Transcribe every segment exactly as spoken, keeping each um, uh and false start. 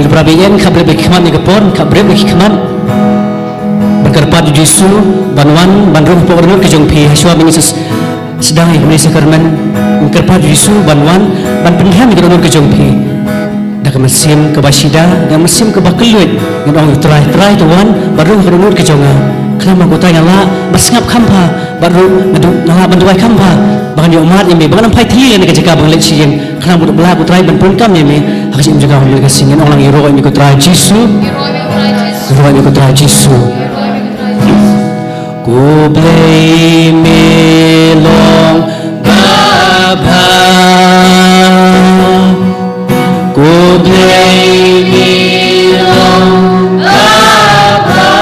Kumba la pyrshah ïa ngi, khapbrip ïa ki khmat ïa ka por, khapbrip ïa ki khmat. Ban kyrpad ïa u Jisu ban wan ban rung hapoh ka dohnud ka jong phi. Hashwa ba ngin sa sdang ïa kane ka sakramen, ngi kyrpad ïa u Jisu ban wan ban pynrhem ïa ka dohnud ka jong phi. Da ka mynsiem kaba shida, da ka mynsiem kaba kylluid, ngin ong, Trai, Trai, to wan ban rung ha ka dohnud ka jong nga. Khnang ba ko Trai ngan lah ban sngap kham bha, bad ruh nga duh, nga lah ban duwai kham bha ba ngan ïoh mad ïa me, ba ngan ym phai thylli na ka jaka ba nga leit sha ïing. Khnang ba ngan lah ko Trai ban pyndonkam ïa me ha ka jingim jong nga ha ka sngi. Ngan ong lang, ïaroh ïa me ko Trai Jisu. Ïaroh ïa me ko Trai Jisu. Ko Blei me long babha. Ko Blei me long babha.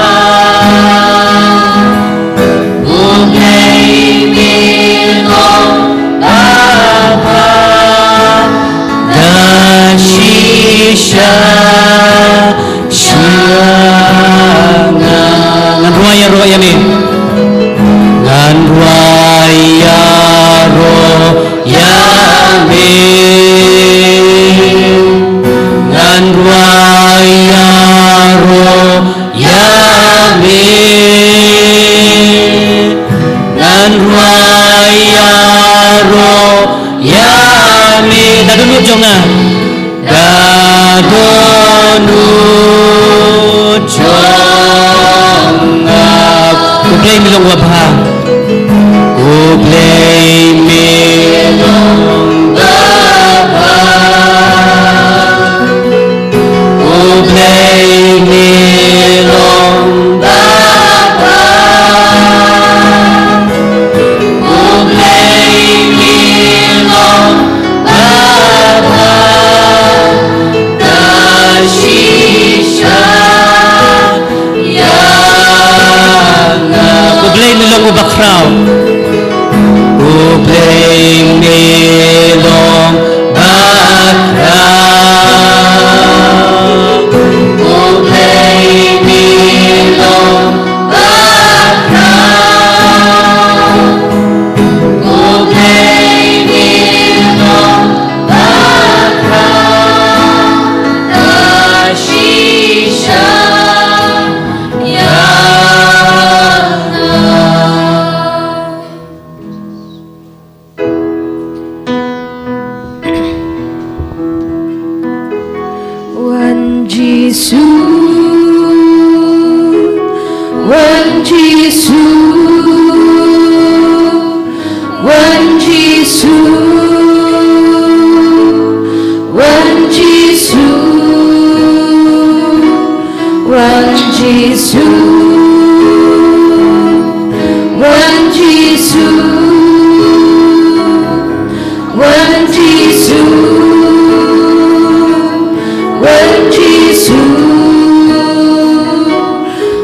Ko Blei me long babha. Da shisha sha nga. Ngan rwai ïaroh ïa me. Ngan rwai ïaroh ïa me. Ngan rwai ïaroh ïa me. Ngan rwai ïaroh ïa me. Da dohnud jong nga. Da dohnud jong nga. Ko Blei me long babha. Ko Blei me long babha. Ko Blei me long babha. Ko Blei me long babha. Da shisha ïa nga. Ko Blei me long uba khraw. Ko Blei me long ba khraw. Ko Blei me long ba khraw. Ko Blei me long ba khraw. Da shisha ïa nga. Wan Jisu, wan Jisu, wan Jisu, wan Jisu, wan Jisu, wan Jisu, wan Jisu, wan Jisu,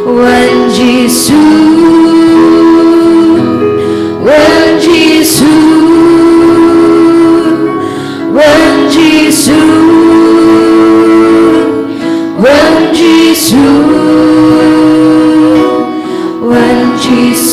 wan Jisu.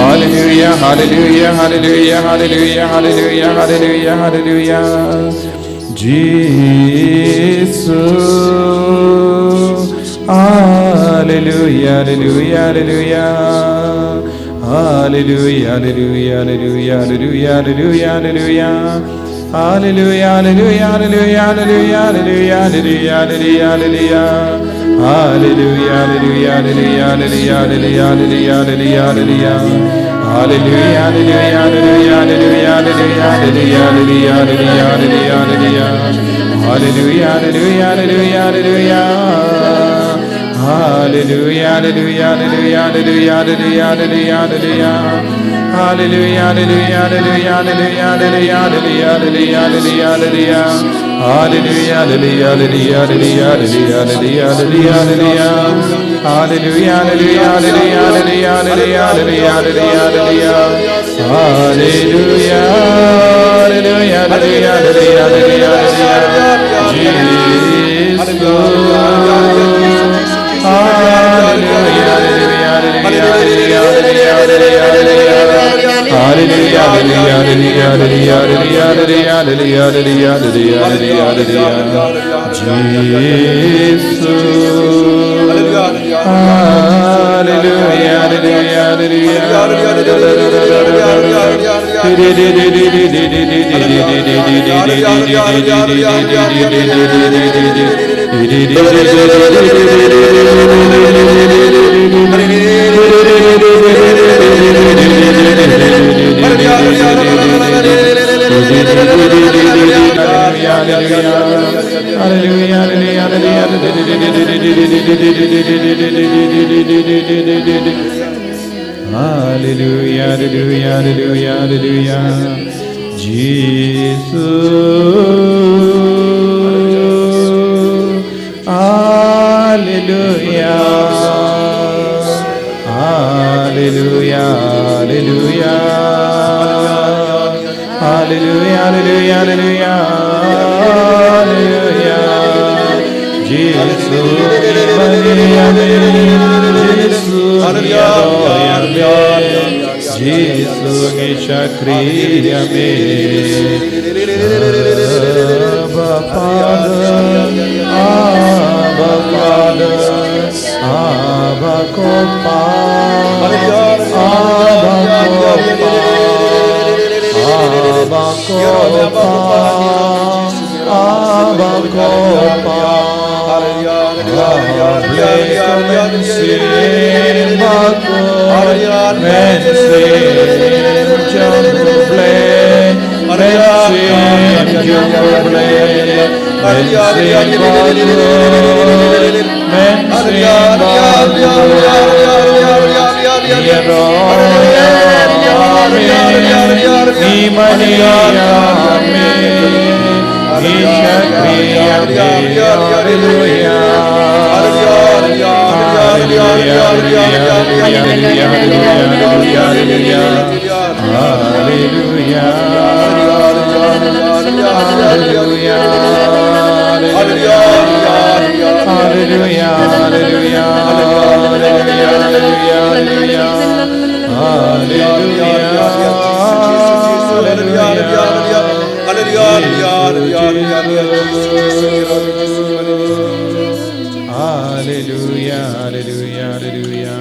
Hallelujah, hallelujah, hallelujah, hallelujah, hallelujah, hallelujah, hallelujah. Jesus. Hallelujah, hallelujah, hallelujah. Hallelujah, hallelujah, hallelujah, hallelujah, hallelujah, hallelujah. Hallelujah, hallelujah, hallelujah, hallelujah, hallelujah, hallelujah, hallelujah. Hallelujah, hallelujah, hallelujah, hallelujah, hallelujah, hallelujah, hallelujah. Hallelujah, hallelujah, hallelujah, hallelujah, hallelujah, hallelujah, hallelujah, hallelujah, hallelujah. Hallelujah, hallelujah, hallelujah, hallelujah. Hallelujah, hallelujah, hallelujah, hallelujah, hallelujah, hallelujah. Hallelujah, hallelujah, hallelujah, hallelujah, hallelujah, hallelujah, hallelujah, hallelujah. Hallelujah, hallelujah, hallelujah, hallelujah, hallelujah, hallelujah, hallelujah. Hallelujah, hallelujah, hallelujah, hallelujah, hallelujah, hallelujah, hallelujah. Hallelujah, hallelujah, hallelujah, hallelujah, hallelujah, hallelujah. Jesus. Hallelujah, hallelujah, hallelujah, hallelujah, hallelujah, hallelujah, hallelujah. Hallelujah, hallelujah, hallelujah, hallelujah, hallelujah, hallelujah, hallelujah, hallelujah, hallelujah. Jesus. Hallelujah, hallelujah, hallelujah, hallelujah. Hallelujah, hallelujah, hallelujah, hallelujah. Hallelujah, hallelujah, hallelujah, hallelujah, hallelujah. Jesus. Hallelujah. Hallelujah, hallelujah. Hallelujah, hallelujah, hallelujah, hallelujah. Jesus, Jesus, Jesus, ngi shakri ïa me. Abba Father, Abba Father, Abba Ko Pa, Abba Ko Pa, Abba Ko Pa, Abba Ko Pa. Blei ko Mynsiem Bakhuid, Mynsiem jong U Blei, Mynsiem jong U Blei, Mynsiem Bakhuid, Mynsiem Bakhuid. Ïaroh ïa me, ngi mane ïa me, ngi shakri ïa me. Hallelujah. Hallelujah, hallelujah, hallelujah, hallelujah, hallelujah, hallelujah. Hallelujah. Hallelujah. Hallelujah. Hallelujah. Hallelujah. Hallelujah. Hallelujah. Hallelujah. Hallelujah. Hallelujah. Hallelujah. Hallelujah. Hallelujah. Hallelujah.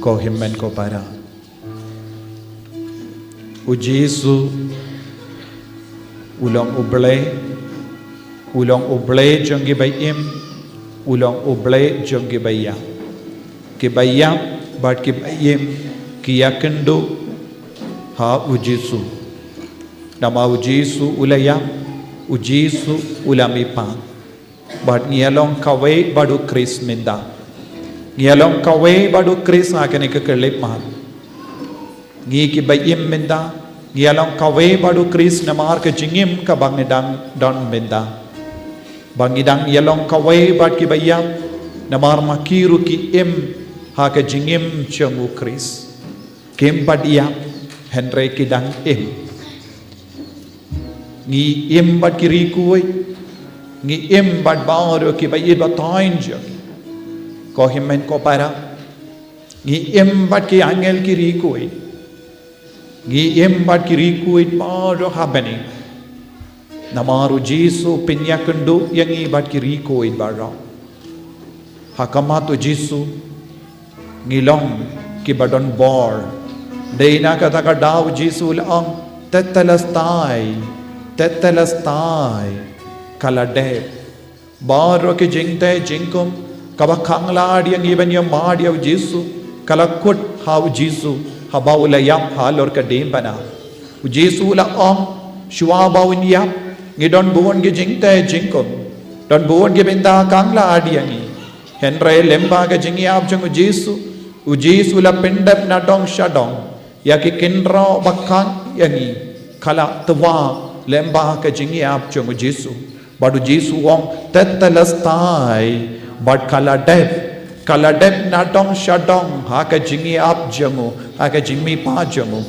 Ko hynmen ko para. U Jisu U long U Blei, u long U Blei jong ki ba im, u long U Blei jong ki ba ïap. Ki ba ïap bad ki ba im ki ïakynduh ha U Jisu. Namar U Jisu u la ïap, U Jisu u la mihpat. Bad ngi ïa long kawei bad U Khrist mynta. Ngi ïa long kawei bad U Khrist ha kane ka khyllipmat. Ngi ki ba im mynta, ngi ïa long kawei bad U Khrist namar ka jingim kaba ngi dang don mynta. Ba ngi dang ïa long kawei bad ki ba ïap, namar ma ki ruh ki im ha ka jingim jong U Khrist. Kim pat ïap, hynrei ki dang im. Ngi im bad ki ri khuid, ngi im bad baroh ki ba ïeit ba thaiñ jong ngi. Ko hynmen ko para, ngi im bad ki angel ki ri khuid. Ngi im bad ki ri khuid baroh ha bneng. Namar U Jisu u pynïakynduh ïa ngi bad ki ri khuid baroh. Ha khmat U Jisu ngi long ki ba don bor. Dei na kata ka daw U Jisu u la ong, tetelestai, tetelestai, ka la dep. Baroh ki jingtei jingkhum kaba khanglad ïa ngi ban ïa mad ïa U Jisu, ka la kut ha U Jisu haba u la ïap halor ka diengphna. U Jisu u la ong, shuwa ba un ïap, ngi don bun ki jingtei jingkhum, don bun ki bynta khanglad ïa ngi. Hynrei lyngba ka jingïap jong U Jisu, U Jisu u la pyndep nadong shadong ïa ki khynraw ba khang ïa ngi, ka la twa lyngba ka jingïap jong U Jisu. Bad U Jisu u ong, tetelestai, bad ka la dep, ka la dep nadong shadong ha ka jingïap jong u, ha ka jingmihpat jong u.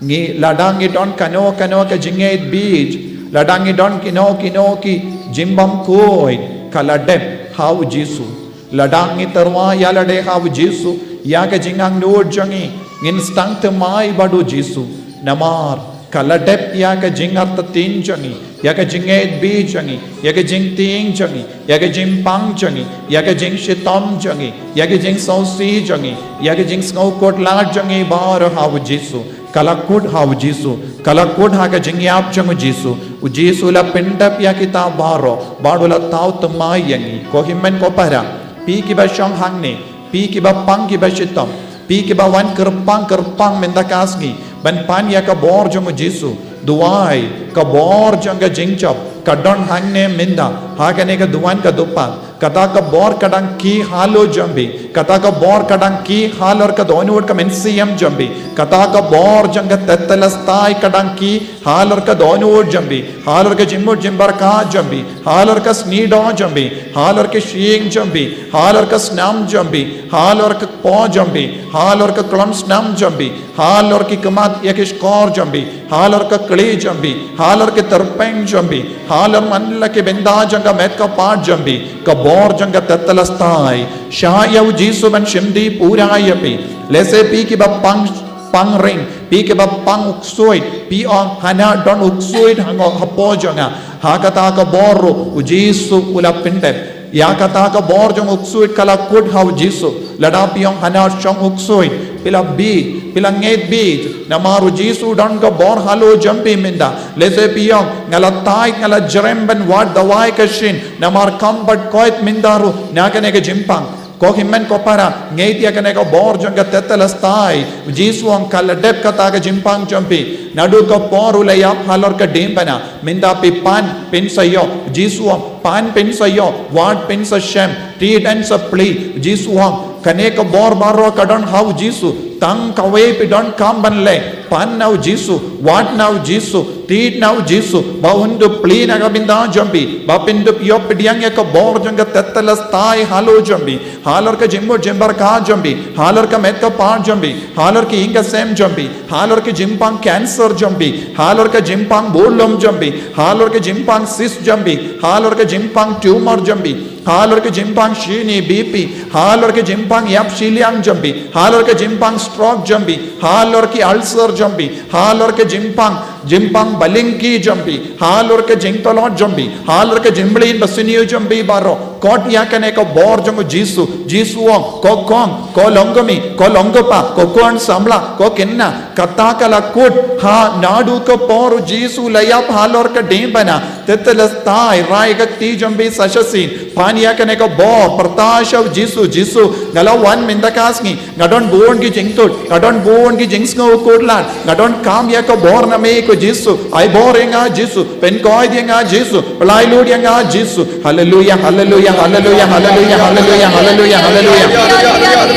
Ngi lada ngi don kano kano ka jingngeit bieit, lada ngi don kino kino ki jingbam khuid, ka la dep ha U Jisu. Lada ngi tyrwa ïa lade ha U Jisu, ïa ka jingangnud jong ngi, ngin sdang thymmai bad U Jisu. Namar ka la dep ïa ka jingartatien jong ngi, ïa ka jingngeit bieit jong ngi, ïa ka jingtieng jong ngi, ïa ka jingpang jong ngi, ïa ka jingshitom jong ngi, ïa ka jingsngewsih jong ngi, ïa ka jingsngewkhuslai jong ngi baroh ha U Jisu. Ka la kut ha U Jisu, ka la kut ha ka jingïap jong U Jisu. U Jisu u la pyndep ïa kita baroh, bad u la thaw thymmai ïa ngi. Ko hynmen ko para, phi ki ba shong hangne, phi ki ba pang ki ba shitom, phi ki ba wan kyrpang kyrpang mynta ka sngi ban pan ïa ka bor jong U Jisu. Duwai, ka bor jong ka jingjop ka don hangne mynta ha kane ka duwan ka dupan. Kata ka bor ka dang khie halor jong phi, kata ka bor ka dang khie halor ka dohnud ka mynsiem jong phi, kata ka bor jong ka tetelestai ka dang khie halor ka dohnud jong phi, halor ka jingmut jingpyrkhat jong phi, halor ka sniewdoh jong phi, halor ka shyieng jong phi, halor ka snam jong phi, halor ka kpoh jong phi, halor ka klongsnam jong phi, halor ki khmat ïa ki shkor jong phi, halor ka kli jong phi, halor ki tyrpeng jong phi, halor man la ki bynta jong ka met ka phad jong phi, ka bor jong ka tetelestai. Shah ïa U Jisu ban shim dih pura ïa phi. Lehse phi ki ba pang, pang ring, phi ki ba pang u ksuid, phi ong hana don u ksuid hangne hapoh jong nga. Ha kata ka bor ruh U Jisu u la pyndep. Ïa kata ka bor jong u ksuid ka la kut ha U Jisu. Lada phi ong hana shong u ksuid, phi la bieit, phi la ngeit bieit, namar U Jisu u don ka bor halor jong phi mynta. Lehse phi ong nga la tied, nga la jrem ban wad dawai ka shin, namar kam pat koit mynta ruh na kane ka jingpang. Ko hynmen ko para, ngeit ïa kane ka bor jong ka tetelestai. U Jisu u ong ka la dep kata ka jingpang jong phi. Naduh ka por u la ïap halor ka diengphna, mynta phi pan phin sa ïoh. U Jisu u ong pan phin sa ïoh, wad phin sa shem, tied phin sa plie. U Jisu u ong kane ka bor baroh ka don ha U Jisu. Tang kawei phi donkam ban leh, pan na U Jisu, wad na U Jisu, tied na U Jisu, ba un dup plie na ka bynta jong phi, ba phin dup ïoh pdiang ïa ka bor jong ka tetelestai halor jong phi, halor ka jingmut jingpyrkhat jong phi, halor ka met ka phad jong phi, halor ki ïing ki sem jong phi, halor ka jingpang cancer jong phi, halor ka jingpang budlum jong phi, halor ka jingpang cyst jong phi, halor ka jingpang tumor jong phi, halor ka jingpang shini B P, halor ka jingpang ïap shiliang jong phi, halor ka jingpang stroke jong phi, halor ki ulcer jong phi, halor ka jingpang, jingpang balyngki jong phi, halor ka jingtolot jong phi, halor ka jingmlien basniew jong phi baroh. Khot ïa kane ka bor jong u Jisu. Jisu u ong, ko kong, ko long ka mei, ko long ka pa, ko khun samla, ko khynnah, kata ka la kut ha naduh ka por u Jisu u la ïap halor ka diengphna. Tetelestai, rai ka kti jong u Blei sa shisien. Pan ïa kane ka bor, pyrta sha u Jisu, Jisu, nga la wan mynta ka sngi, nga don bun ki jingtut, nga don bun ki jingsngew khuslai, nga donkam ïa ka bor na me ko Jisu, ai bor ïa nga Jisu, pynkoit ïa nga Jisu, pyllait lut ïa nga Jisu. Haleluya, haleluya, haleluya, haleluya, haleluya, haleluya, haleluya.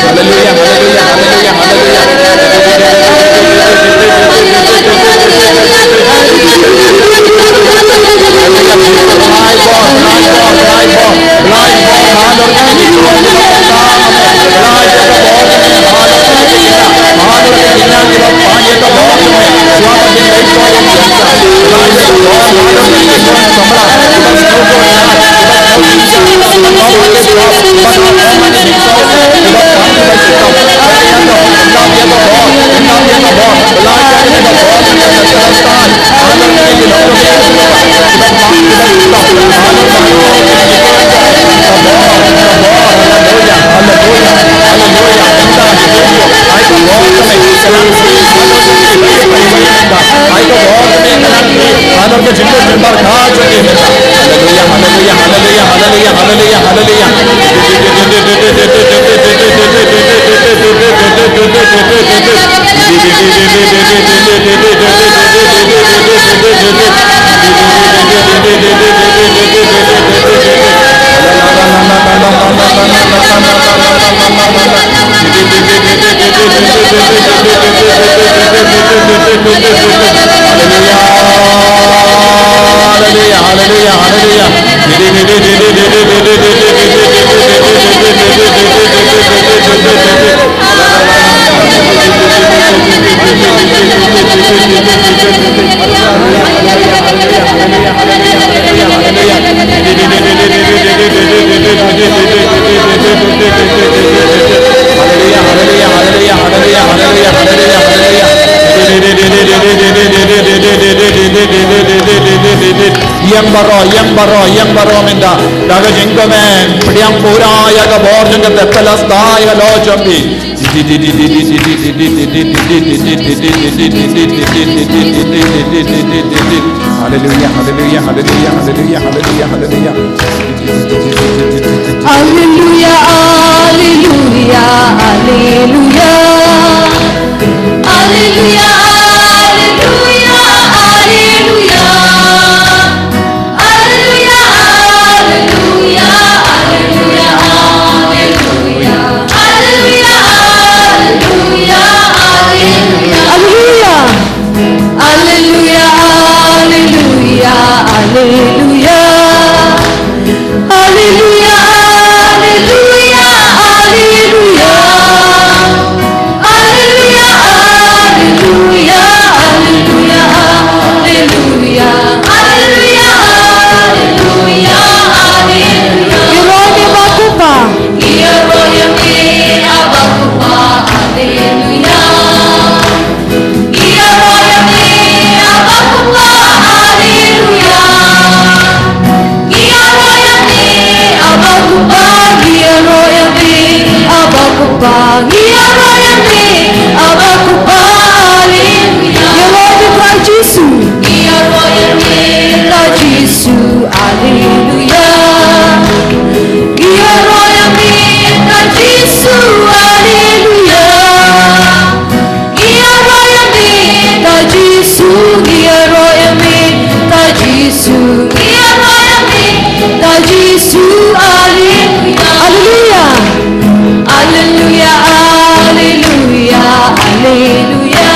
Haleluya, haleluya, haleluya, haleluya. Haleluya, haleluya, haleluya. Ïeng baroh, ïeng baroh, ïeng baroh mynta. Da ka jingkmen, pdiang pura ïa ka bor jong ka Tetelestai halor jong phi. Haleluya, haleluya, haleluya, haleluya, haleluya, haleluya, haleluya. Haleluya, haleluya, haleluya, haleluya. Haleluya, haleluya, haleluya. Haleluya, haleluya, haleluya, haleluya. Haleluya, haleluya, haleluya. Haleluya. Haleluya, haleluya, haleluya. Haleluya, haleluya, haleluya. Haleluya, haleluya, haleluya, haleluya. Haleluya, haleluya, haleluya. Ïaroh ïa me Bakupa. Ïaroh ïa me Bakupa. Haleluya. Ïaroh ïa me Bakupa. Haleluya. Ïaroh ïa me Bakupa, ïaroh ïa me Bakupa, ïaroh ïa me Bakupa, haleluya. Ïaroh ïa me Trai Jisu. Ïaroh ïa me Trai Jisu, haleluya. Ïaroh ïa me Trai Jisu, haleluya. Ïaroh ïa me Trai Jisu, ïaroh ïa me Trai Jisu, ïaroh ïa me Trai Jisu, haleluya. Haleluya. Haleluya, haleluya, haleluya.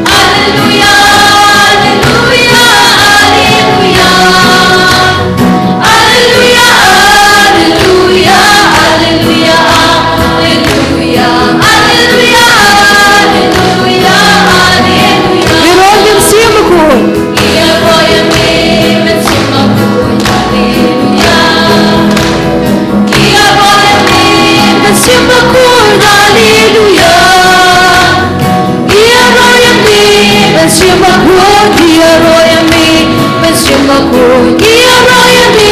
Haleluya, haleluya, haleluya. Haleluya, haleluya, haleluya, haleluya. Haleluya, haleluya, haleluya, haleluya. Ïaroh ïa me Mynsiem Bakhuid. Ïaroh ïa me Mynsiem Bakhuid, haleluya. Ïaroh ïa me Mynsiem Bakhuid, haleluya. Ïaroh ïa me Mynsiem Bakhuid, ïaroh ïa me Mynsiem Bakhuid, ïaroh ïa me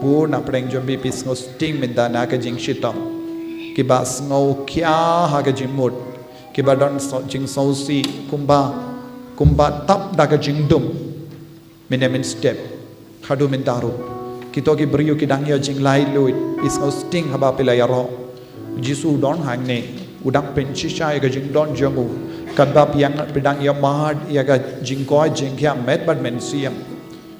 Bun na pdeng jong phi phi sngew sting mynta na ka jingshitom. Kiba sngew khia ha ka jingmut. Kiba don so-, jingsngewsih kumba, kumba tap da ka jingdum. Mynne mynstep. Haduh mynta ruh. Kito ki briew ki dang ïoh jinglaitluid. Phi sngew sting haba phi la ïaroh. U Jisu u don hangne. U dang pynshisha ïa ka jingdon jong u. Katba phi ïa, phi dang ïoh mad ïa ka jingkoit jingkhiah met bad mynsiem.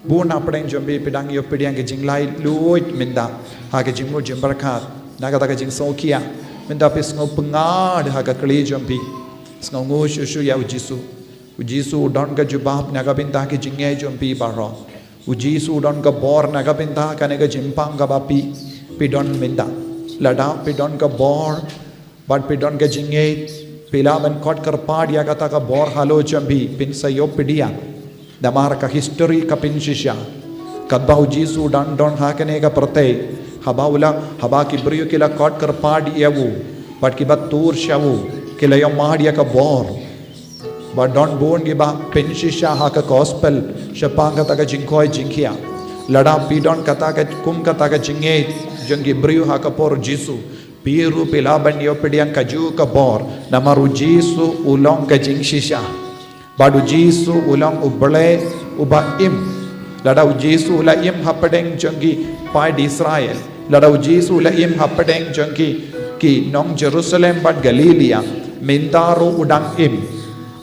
Bun na pdeng jong phi phi dang ïoh pdiang ka jinglaitluid mynta. Ha ka jingmut jingpyrkhat. Na kata ka jingsngewkhia. Mynta phi sngew pyngngad ha ka kli jong phi. Sngewnguh shuh shuh ïa u Jisu. U Jisu u don ka jubab na ka bynta ki jingngeit jong phi baroh. U Jisu u don ka bor na ka bynta kane ka jingpang kaba phi, phi don mynta. Lada phi don ka bor, bad phi don ka jingngeit, phi lah ban kot kyrpad ïa kata ka bor halor jong phi, phin sa ïoh pdiang. Namar ka history ka pynshisha. Katba u Jisu u dang don ha kane ka pyrthei. Haba u la, haba ki briew ki la kot kyrpad ïa u. Bad kiba tur sha u, ki la ïoh mad ïa ka bor. Ba don bun kiba pynshisha ha ka gospel, shaphang kata ka jingkoit jingkhiah. Lada phi don kata ka kum kata ka jingngeit, jong ki briew ha ka por Jisu. Phi ruh phi lah ban ïoh pdiang kajuh ka bor, namar u Jisu u long ka jingshisha. Bad u Jisu u long u Blei uba im. Lada u Jisu u la im hapdeng jong ki paid Israel. Lada u Jisu u la im hapdeng jong ki, ki nong Jerusalem bad Galilia. Mynta ruh u dang im.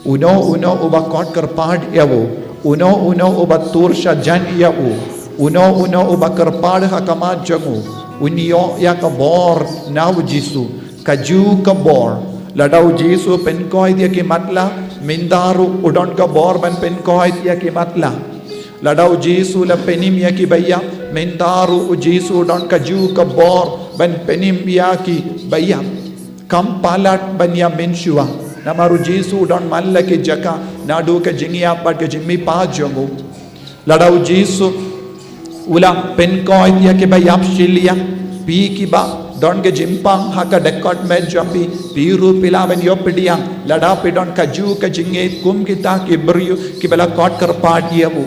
Uno uno uba kot kyrpad ïa u. Uno uno uba tur sha jan ïa u. Uno uno uba kyrpad ha khmat jong u. Un ïoh ïa ka bor na u Jisu. Kajuh ka bor. Lada u Jisu u pynkoit ïa ki matlah. Mynta ruh u don ka bor ban pynkoit ïa ki matlah. Lada u Jisu u la pynim ïa ki ba ïap, mynta ruh u Jisu u don kajuh ka bor ban pynim ïa ki ba ïap. Kam palat ban ïa mynshuwa. Namar u Jisu u don man la ki jaka, naduh ka jingïap bad ka jingmihpat jong u. Lada u Jisu u la pynkoit ïa ki ba ïap shiliang, phi kiba don ka jingpang ha ka dkhot met jong phi, phi ruh phi lah ban ïoh pdiang, lada phi don kajuh ka jingngeit kum kita ki briew kiba la kot kyrpad ïa u.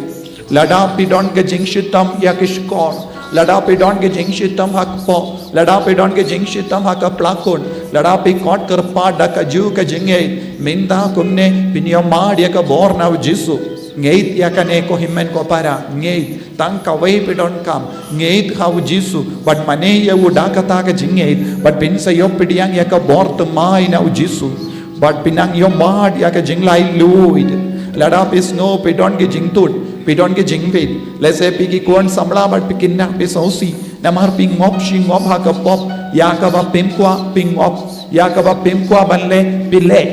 Lada phi don ka jingshitom ïa ki shkor. Lada phi don ka jingshitom ha kpoh. Lada phi don ka jingshitom ha ka plakun. Lada phi kot kyrpad da kajuh ka jingngeit. Mynta kumne phin ïoh mad ïa ka bor na u Jisu. Ngeit ïa kane ko hynmen ko para. Ngeit. Tang kawei phi donkam. Ngeit ha u Jisu. Bad mane ïa u da kata ka jingngeit. Bad phin sa ïoh pdiang ïa ka bor thymmai na u Jisu. Bad phin nang ïoh mad ïa ka jinglaitluid. Lada phi sngew phi don ki jingtut, phi don ki jingwit. Lehse phi ki khun samla bad phi khynnah phi sngewsih. Namar phi ngop shi ngop ha ka pop, ïa kaba phim kwah phi ngop, ïa kaba phim kwah ban leh phi leh.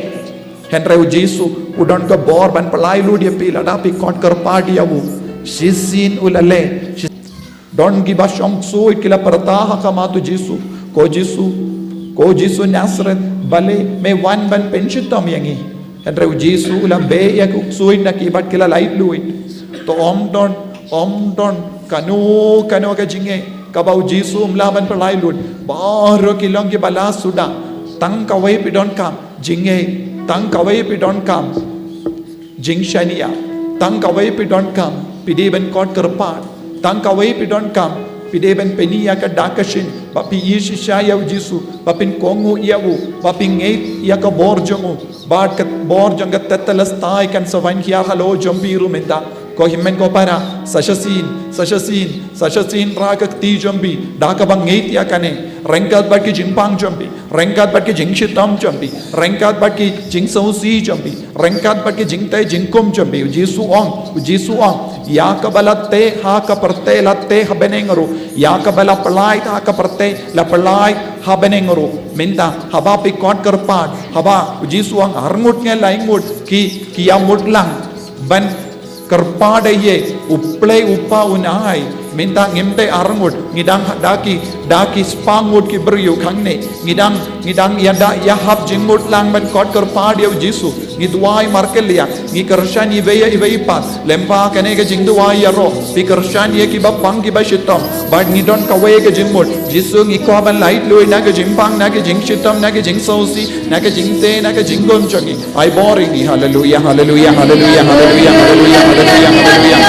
Hynrei u Jisu, u don ka bor ban pynlait lut ïa phi lada phi khot kyrpad ïa u. Shisien u la leh, shi- Don kiba shong ksuid ki la pyrta ha khmat u Jisu. Ko Jisu, ko Jisu Nazareth, balei me wan ban pynshitom ïa ngi. Hynrei u Jisu u la beh ïa ka ksuid na ki bad ki la laitluid. To ym don, ym don, kano, kano ka jingeh, kaba u Jisu um lah ban pynlait lut. Baroh ki long kiba la suda. Tang kawei phi donkam, jingeh, tang kawei phi donkam. Jingshaniah, tang kawei phi donkam, phi dei ban khot kyrpad, tang kawei phi donkam, phi dei ban pyni ïa ka dak ka shin, ba phi ïeit shisha ïa u Jisu, ba phin kohnguh ïa u, ba phin ngeit ïa ka bor jong u, bad ka bor jong ka Tetelestai kan sa wan hiar halor jong phi ruh mynta, ko hynmen ko para, sa shisien, sa shisien, sa shisien rah ka kti jong phi, da kaba ngeit ïa kane, ryngkat bad ki jingpang jong phi, ryngkat bad ki jingshitom jong phi, ryngkat bad ki jingsngewsih jong phi, ryngkat bad ki jingtei jingkhum jong phi. U Jisu ong, u Jisu ong, ïa kaba la teh ha ka pyrthei la teh ha bneng ruh, ïa kaba la pyllait ha ka pyrthei la pyllait ha bneng ruh. Mynta, haba phi khot kyrpad, haba, u Jisu ong arngut ne laingut ki, ki ïa mut lang ban kyrpad ïa u Blei u Kpa un ai. Mynta ngim dei arngut, ngi dang da ki, da ki spah ngut ki briew hangne. Ngi dang, ngi dang ïada ïahap jingmut lang ban khot kyrpad ïa u Jisu. Ngi duwai markylliang, ngi kyrshan iwei ïa iwei pat. Lyngba kane ka jingduwai ïaroh, phi kyrshan ïa kiba pang kiba shitom. Bad ngi don kawei ka jingmut. Jisu ngi kwah ban laitluid na ka jingpang, na ka jingshitom, na ka jingsngewsih, na ka jingteh, na ka jingkhum jong ngi. Ai bor ïa ngi. Haleluia, haleluia, haleluia, haleluia, haleluia, haleluia, haleluia.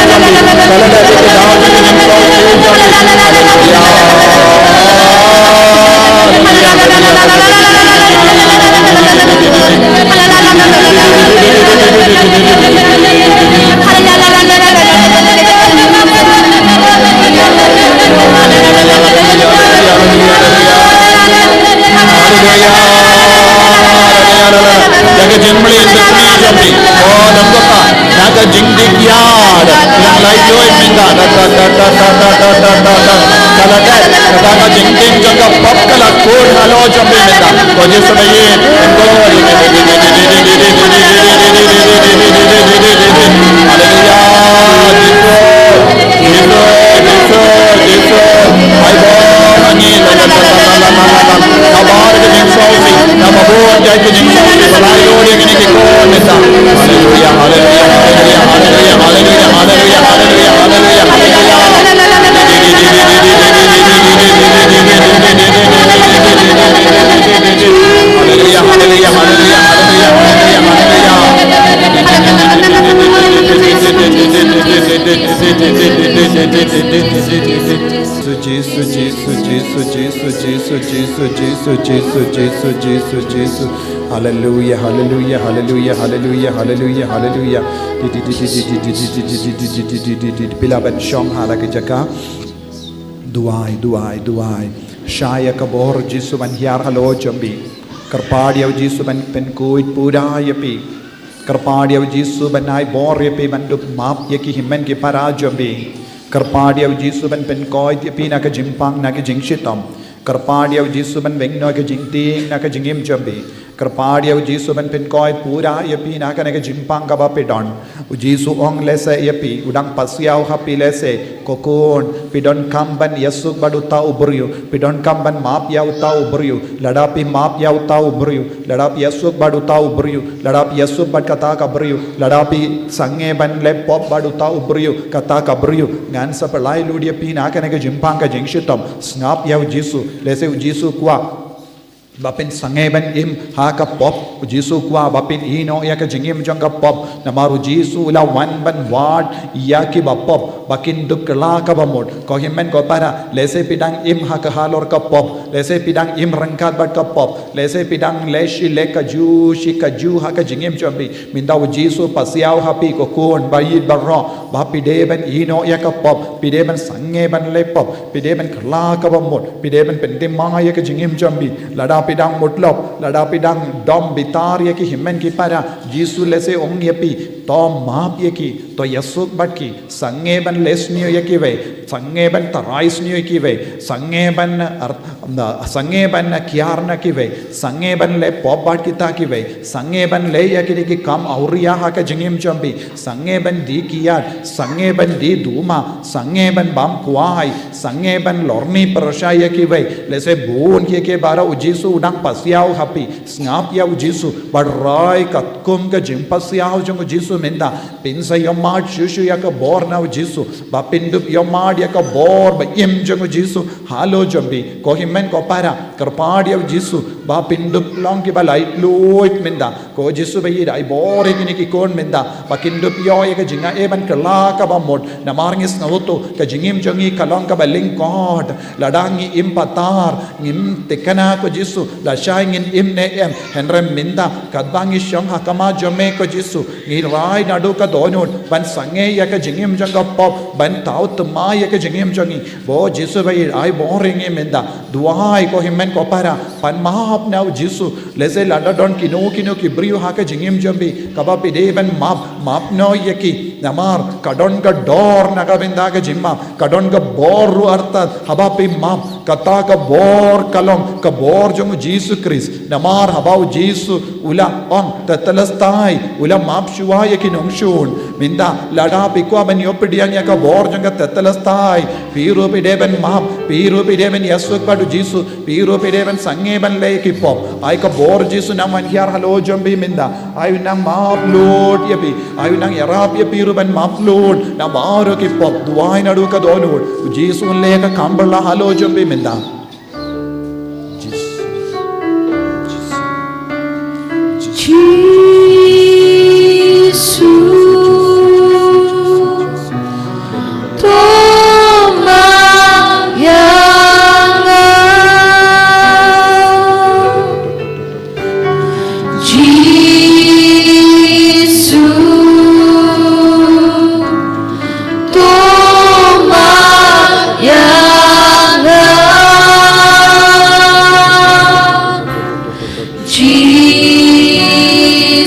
jong phi. Ka la dep ïa ka daw jong ka jingpynlong jong phi. Haleluya. Haleluya. Haleluya. Ïa ka jingmlien jong phi. Oh, dam ko pa. Na ka jingdik ïar. Nang lai joi mynta. Ta, ta, ta. Ka la dep. Kata ka jingtim jong ka pop ka la kur halor jong phi mynta. Ko Jisu ba ïeit. Ko Haleluya. Jisu. Jisu. Jisu. Jisu. Ai ba ngi Hallelujah, hallelujah, hallelujah, hallelujah, hallelujah, hallelujah. Hallelujah, hallelujah, hallelujah, hallelujah, hallelujah, hallelujah, hallelujah. Phi lah ban shong ha la ki jaka. Duwai, duwai, duwai. Shah ïa ka bor Jisu ban hiar halor jong phi. Kyrpad ïa u Jisu ban pynkhuid pura ïa phi. Kyrpad ïa u Jisu ban ai bor ïa phi ban dup map ïa ki hynmen ki para jong phi. Kyrpad ïa u Jisu ban pynkoit ïa phi na ka jingpang na ka jingshitom. Kyrpad ïa u Jisu ban weng noh ïa ka jingtieng na ka jingim jong phi. Kyrpad ïa u Jisu ban pynkoit pura ïa phi na kane ka jingpang kaba phi don. U Jisu u ong lehse ïa phi, u dang pasiaw ha phi lehse, ko khun, phi donkam ban ïasuk bad uta u briew, phi donkam ban map ïa uta u briew, lada phi map ïa uta u briew, lada phi ïasuk bad uta u briew, lada phi ïasuk bad kata ka briew, lada phi sangeh ban leh pop bad uta u briew, kata ka briew, ngan sa pynlait lut ïa phi na kane ka jingpang ka jingshitom, sngap ïa u Jisu, lehse u Jisu u kwah ba phin sangeh ban im ha ka pop, u Jisu u kwah ba phin ïehnoh ïa ka jingim jong ka pop, namar u Jisu u la wan ban wad ïa kiba pop, ba kin dup kylla kaba mut, ko hynmen ko para, lehse phi dang im ha ka halor ka pop, lehse phi dang im ryngkat bad ka pop, lehse phi dang leh shi leh kajuh, shi kajuh ha ka jingim jong phi, mynta u Jisu u pasiaw ha phi ko khun, ba ïeit baroh, ba phi dei ban ïehnoh ïa ka pop, phi dei ban sangeh ban leh pop, phi dei ban kylla kaba mut, phi dei ban pynthymmai ïa ka jingim jong phi, lada phi dang mutlop, lada phi dang dom bitar ïa ki hynmen ki para, Jisu lehse u ong ïa phi, to map ïa ki, to ïasuk bad ki, sangeh ban leh sniew ïa kiwei, sangeh ban tharai sniew ïa kiwei, sangeh ban ar-, na, sangeh ban kiar na kiwei, sangeh ban leh pop bad kita kiwei, sangeh ban leh ïa kine ki kam awria ha ka jingim jong phi, sangeh ban die kiad, sangeh ban die duma, sangeh ban bam kwai, sangeh ban lorni pyrshah ïa kiwei, lehse bun kiei kiei baroh u Jisu u dang pasiaw ha phi, sngap ïa u Jisu, bad rai katkum ka jingpasiaw jong u Jisu mynta, phin sa ïohmad shuh shuh ïa ka bor na u Jisu, ba phin dup ïohmad ïa ka bor ba im jong u Jisu halor jong phi, ko hynmen ko para, kyrpad ïa u Jisu, ba phin dup long kiba laitluid mynta, ko Jisu ba ïeit ai bor ïa kine ki khun mynta, ba kin dup ïoh ïa ka jingaiei ban kylla kaba mut, namar ngi sngewthuh, ka jingim jong ngi ka long kaba lyngkot, lada ngi im patar, ngim thikna ko Jisu, lashai ngin im ne em, hynrei mynta, katba ngi shong ha khmat jong me ko Jisu, ngi rai naduh ka dohnud, ban sangeh ïa ka jingim jong ka pop, ban thaw thymmai ïa ka jingim jong ngi, ko Jisu ba ïeit ai bor ïa ngi mynta, duwai ko hynmen ko para, pan map na u Jisu, lehse lada don kino kino ki briew ha ka jingim jong phi, kaba phi dei ban map, map noh ïa ki, namar, ka don ka dor na ka bynta ka jingmap, ka don ka bor ruh artat, haba phi map, kata ka bor ka long, ka bor jong u Jisu Khrist, namar haba u Jisu, u la ong, tetelestai, u la map shuwa ïa ki nongshun, mynta, lada phi kwah ban ïoh pdiang ïa ka bor jong ka tetelestai, phi ruh phi dei ban map, phi ruh phi dei ban ïasuk bad u Jisu, phi ruh phi dei ban sangeh ban leh ki pop. Ai ka bor Jisu nang wan hiar halor jong phi mynta. Ai u nang map lut ïa phi. Ai u nang ïarap ïa phi ruh ban map lut na baroh ki pop. Duwai naduh ka dohnud. U Jisu un leh ka kam ba la halor jong phi mynta. Jisu, to map ïa nga. Jisu, to map ïa nga. Jisu.